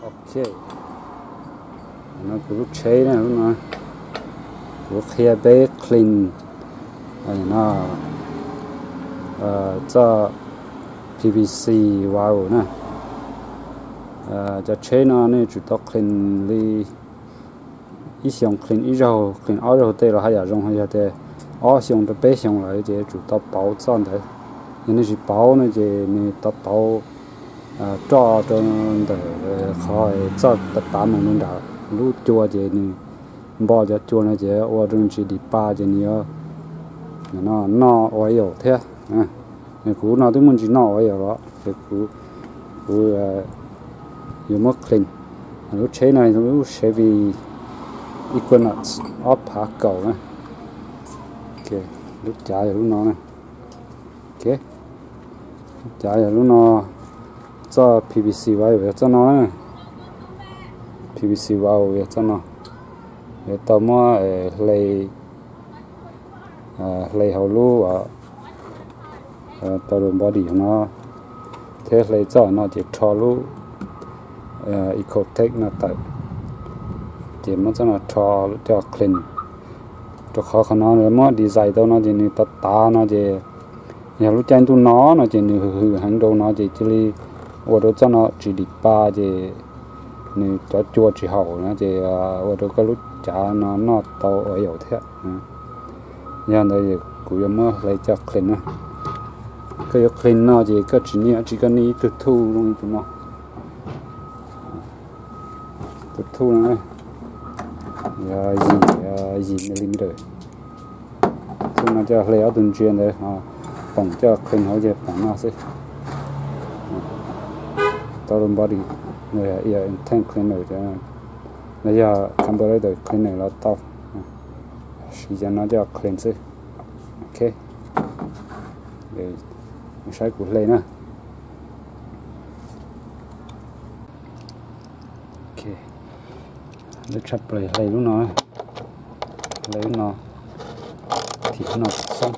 Ok, no kuv lub tsheb na, lub no kuv qhia peb clean no txoj P V C valve na. Cov tsheb no nej tsum tau clean li ib xyoos clean ib zaug, clean ob zaug tej los haj yam zoo, yog tias ob xyoos rau peb xyoos lawm ces tsum tau pauv txoj ntawd. Yog nej tsis pauv no ces nws tau pauv roj rau ntawm qhov txoj tav tav mus li nram lub cua ces nws npo cov cua no ces ua rau nws tsis dim pa ces nws yuav noj oil thiab. Kuv no twb muaj ntsis noj oil los ces kuv yuav muab clean. Lub tsheb no lub Chevy Equinox ob phav kaum na. Lub cav yog lub no na. Lub cav yog lub no, txoj P V C valve yog txoj no na. P V C valve yog txoj no. Yuav tau muab hle, hle hauv lub tau body no thiab hle txoj no ces rho lub Ecotec no tawm, ces muab txoj no rho coj clean. Rau qhov qhov no muab design tau no ces nws tav tav no ces yog lub caij ntuj no no ces nws hwm hwm heev rau no ces cia li ua rau txoj no tsis dim pa ces nws cov cua tsis haum no ces ua rau koj lub cav no noj tau oil thiab. Yog ntawd kuv yuav muab hle coj clean na. Koj yuav clean no ces koj tsis niaj tsis koj niaj ib tug thuj zoo li tus no. Tus thuj no yog yim, yim millimeter. Thuj no coj hle ob tug ntsia ntawd, poom coj clean hauv ces poom no xwb. Tau body, ear intake cleaner, los yog carburetor cleaner los tau. Siv cov no coj clean xwb. Ok, saib kuv hle na. Ok, lub tshaj plaws hle lub no, hle lub no, thim no kom xoob,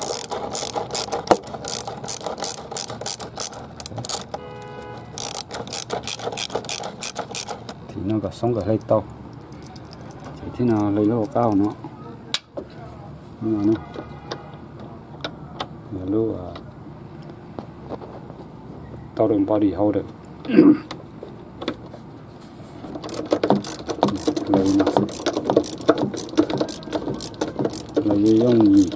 thim no kom xoob kom hle tau. Ces thiab no hle lub hauv qab hauv no, lub tau body holder. Hle no xwb, hle yooj yim.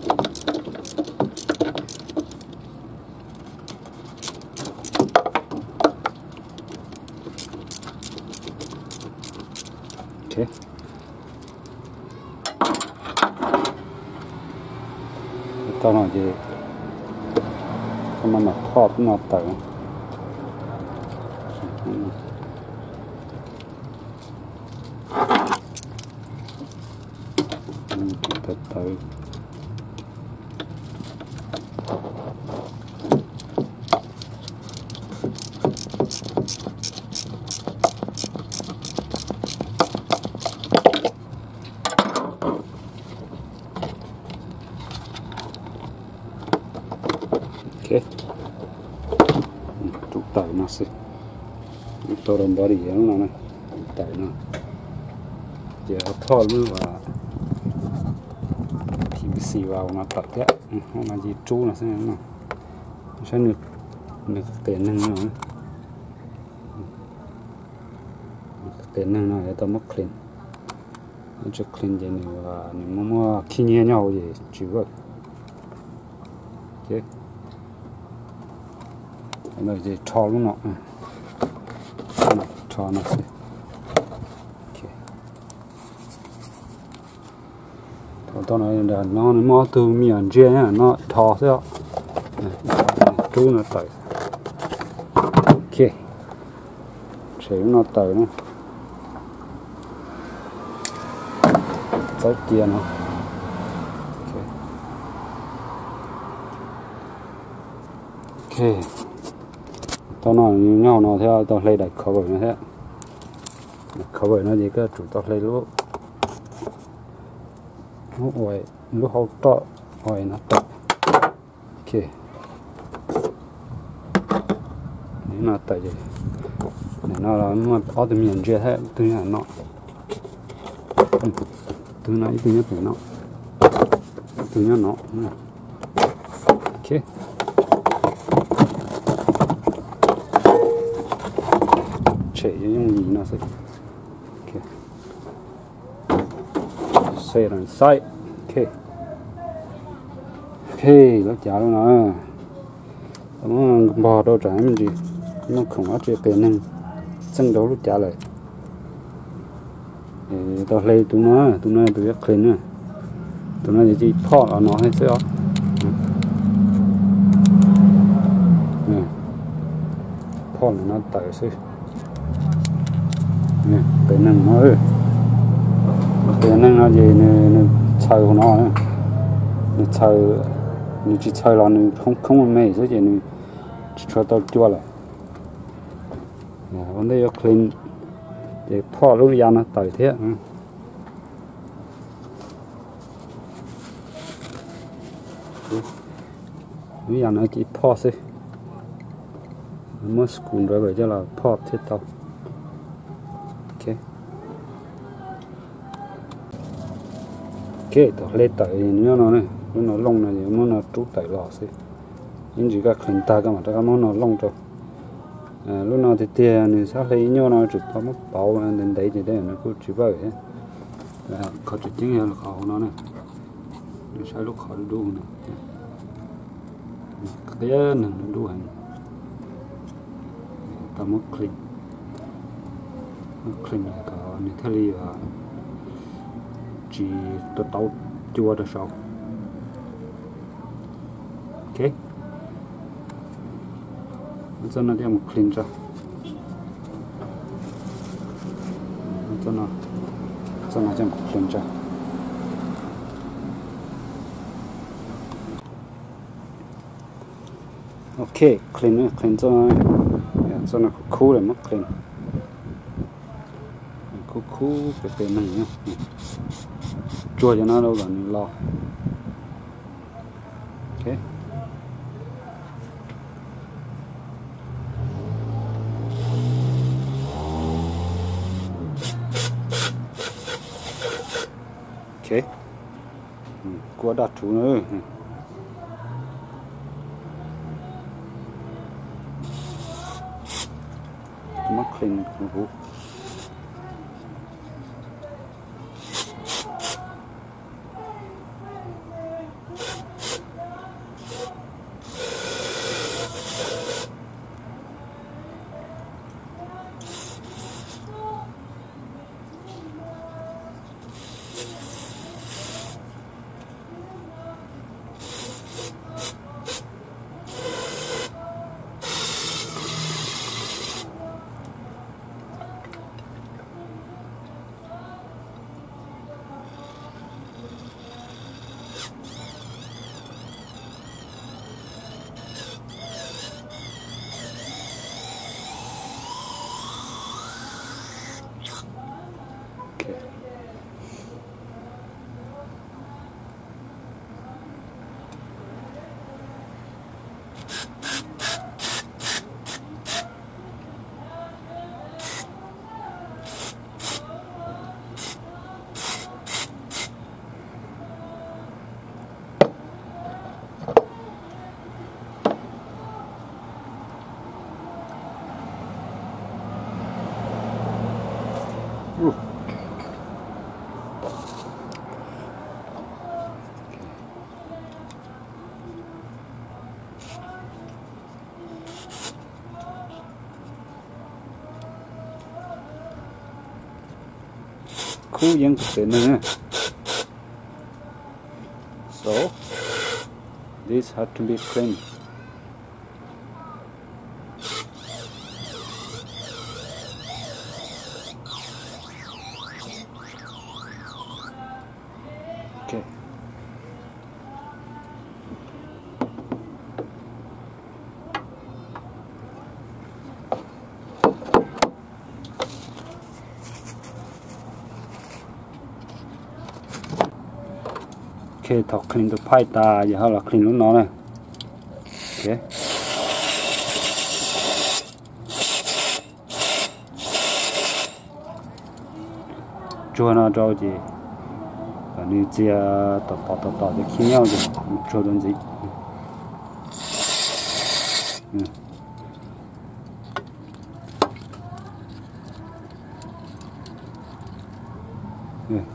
Ok, tau no ces koj mam mam thoj no tawm. Tawm tawm. Ok, rub tawm no xwb. Tau body no, tawm no. Ces thoj lub P V C valve no tawm thiab, no ces rub no xwb no. Saib nws qia neeg no, qia neeg no yuav tau muab clean. Tsis clean ces nws muaj muaj khib nyiab nyob hauv ces tsis work. Ces rho lub no, rho no xwb. Thaum tau no, no nws muaj ob tug me nyuam ntsia no rho xwb os. Rub no tawm. Ok, tshem lub no tawm na. Txaub cia no. Ok, tau no nyob hauv no thiab, tau hle daim cover no thiab. Daim cover no ces koj tsum tau hle lub, lub hau roj oil no tawm. Ok, no tawm ces nws No los muaj ob tug me nyuam ntsia thiab, ib tug nyob no, ib tug no, ib tug nyob pem no, ib tug nyob no. Ok. Tshem yooj yim no xwb. Ok. Set aside. Ok. Ok, lub cav lub no. Tau muab npog rau tsam me ntsis muaj khoom dab tsi pem neeg txeej rau lub cav lawm. Tau hle tus no, tus no tus yuav clean na. Tus no ces phoj los no thiab xwb os. Phoj los no tawm xwb. Pem neeg no, pem neeg no ces nws txhaws hauv no, nws txhaws, nws tsis txhaws los nws khoob khoob me xwb ces nws tsis tshua tau cua lawm. Ua ntej yuav clean ces phoj lub ya no tawm thiab. Lub ya no ces phoj xwb, muab screwdriver coj los phoj thiaj tau. Ok. Ok, tau hle tawm nyob no, lub no looj no es muab no rub tawm los xwb. Ib ntsis koj clean tag koj mam rov qab muab no looj rau. Lub no tiag tiag nws txhob hle ib nyuag no, tsuas tau muab pauv ntev ntev ces tej no kuj tsis vawj thiab. Qhov tseem ceeb yog qhov hauv no ne, nws saib lub qhov dub dub no, qia neeg dub dub heev. Tau muab clean, muab clean kom nws thiaj li tsis tau tau cua rau saud. Ok. Txoj no coj mus clean tso. Txoj no coj mus clean tso. Ok, clean, clean txoj, txoj no khub khub lawm muab clean. Khub khub pem pem neeg, tsuag cov no rau kom nws los. Ok. Ok. Kua daj rhuv na. Muab clean huv huv. Khub yeeb pem neeg. So, this has to be clean. Ok. Ok, thaum clean tus pipe tas yog ho los clean lub no na. Ok. Tsuag no rau ces kom nws txias tom tom tom tom ces khib nyiab ces tsuag rau ntxiv.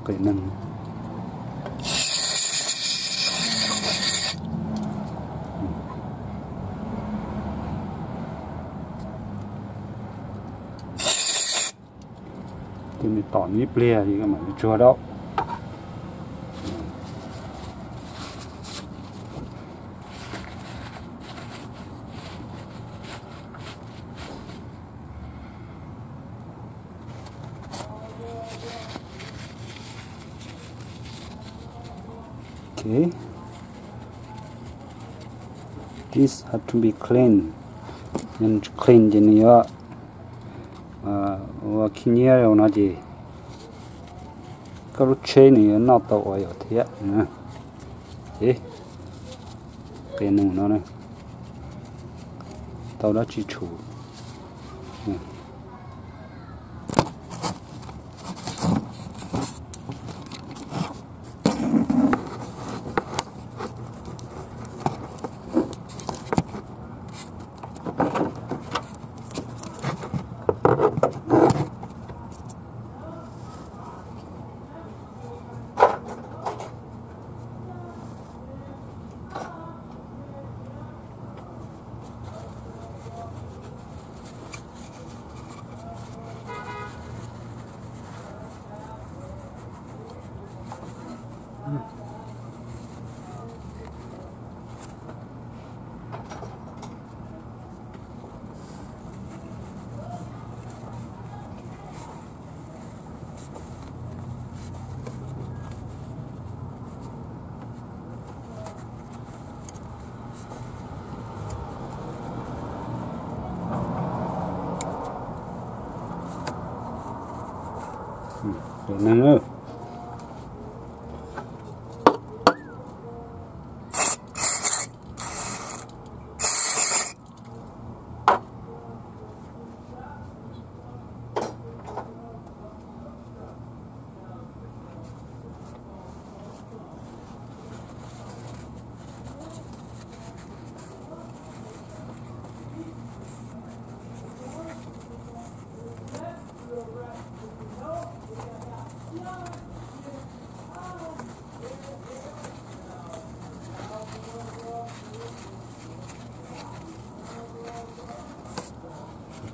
Qe neeg. Ces nws tom nws ib pliag mam li tsuag rau. Okay. This has to be clean. Yog nws tsis clean ces nws yuav ua khib nyiab rau no ces koj lub tsheb nws yuav noj tau ua yam thiab. Ces qe nus no tau dab tsi tshum.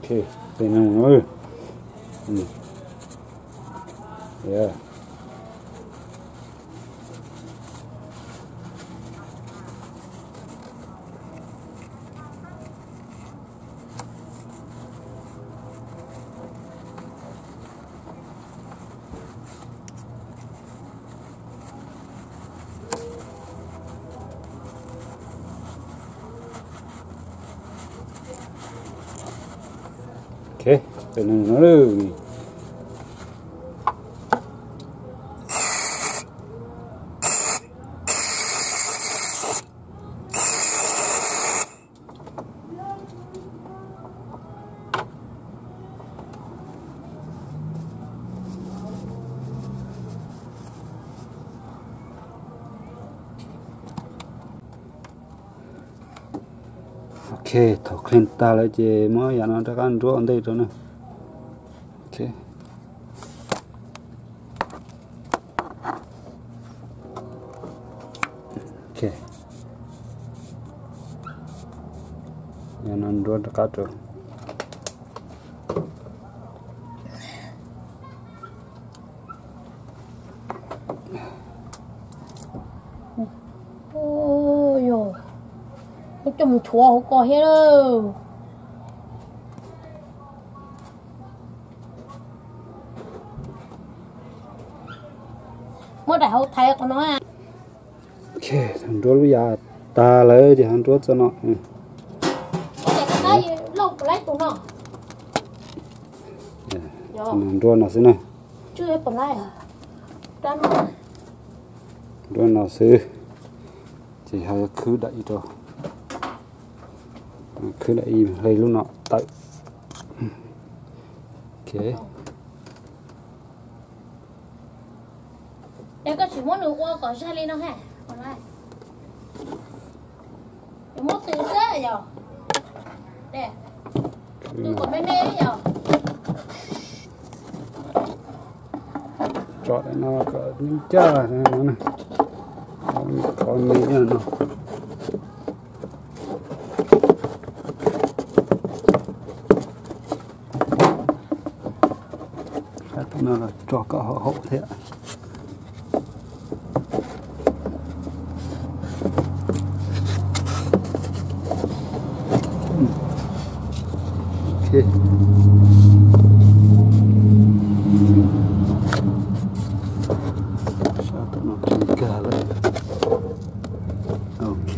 Ok, qe nus. Ok, qe nus no. Ok, thaum clean tag lawm ces muab yam no rov qab nruab ua ntej rau na. Ok. Ok. Yam no nruab rov qab rau. Yog, muab coj mus nchuav hauv ko thiab lawm. Muab daim hauv thaiv qhov no. Ok, thaum nruab lub yam tag lawm ces ho nruab txoj no. Nruab no xwb na. Nruab no xwb. Ces ho yuav khwb daim ib rau. Khwb daim ib hle lub no tawm. Ok. Es koj tsis muab nws ua kom zag li no ha. Yuav muab tws xwb yog. Tws kom me me yog. Tso no kom ncaj no, qhov me no. Tus no los tso kom haum haum thiab. Sab tom no tsis nkag lawm. Ok.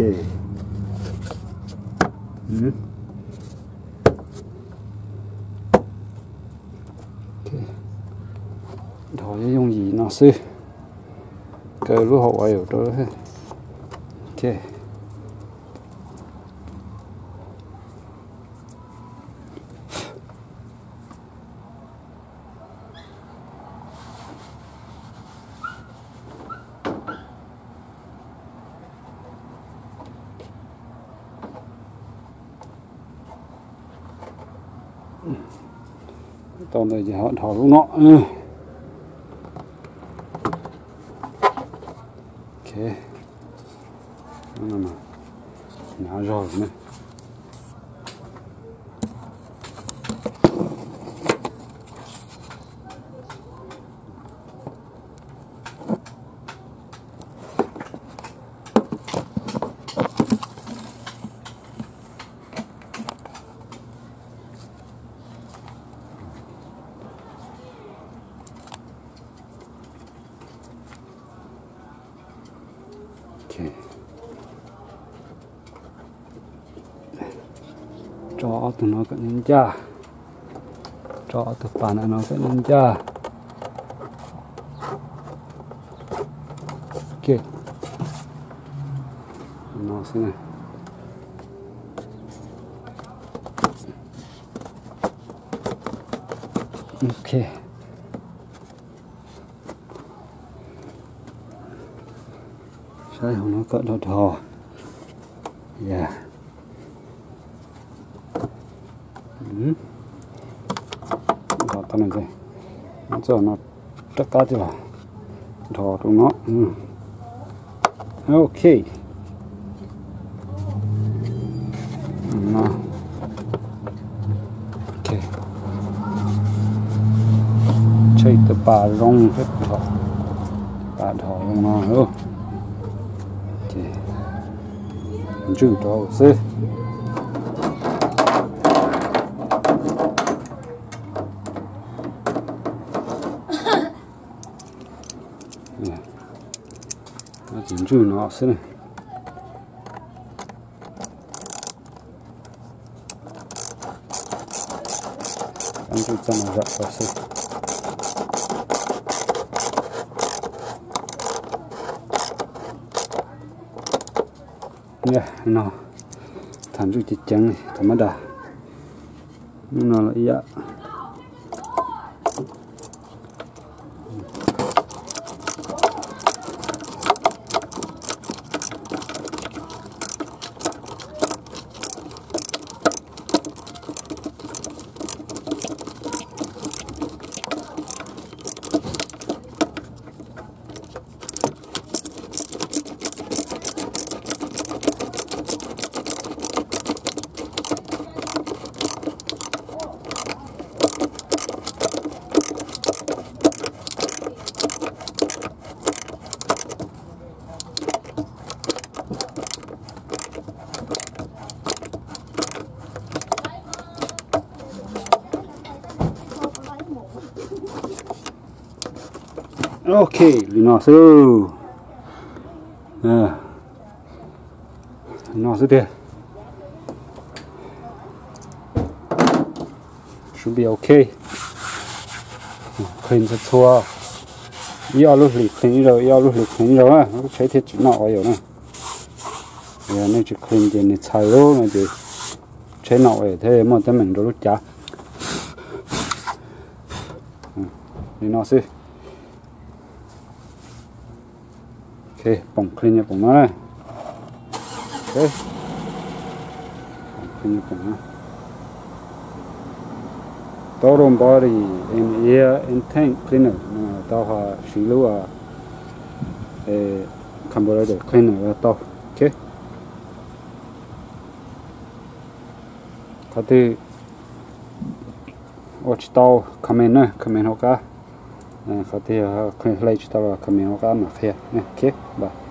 Dhos yooj yim no xwb, kaw lub hauv uas yus rau. Ok. Tau ntawd ces ho dhos lub no. Ok, hnyav zog lawm ne. Tso ob tug no kom ncaj ncaj. Tso ob tug pas ntawm no kom ncaj ncaj. Ok. No xwb na. Ok. Saib hauv no kom dhos dhos. Ya. Dhos tau no ces, txog no rov qab coj los dhos rau no. Ok. No. Ok. Tshem tus pas zoo, pas dhos zoo no. Ces ntswj rau xwb. Ces ntswj no xwb na. Ntswj txoj no zam tau xwb. No, tham ntswj ceev ceev li thaum mab das. Hnub no los ib yam. Ok, li no xwb. Li no xwb tiag. Should be ok. Clean txhua txhua. Ib ob lub hlis clean ib zaug, ib ob lub hlis clean ib zaug na, lub tsheb thiaj tsis noj ua yus na. Nej tsis clean ces nws txhais lub no ces tsheb noj ua yus thiab muaj teeb meem rau lub cav. Li no xwb. Poom clean poom no na. Total body and ear intake cleaner, tau ho siv lub carburetor cleaner tau. Qhov twg ua tsis tau comment na, comment hauv qab. Qhov twg hle tsis tau los comment hauv qab mam qhia. Ok, bye.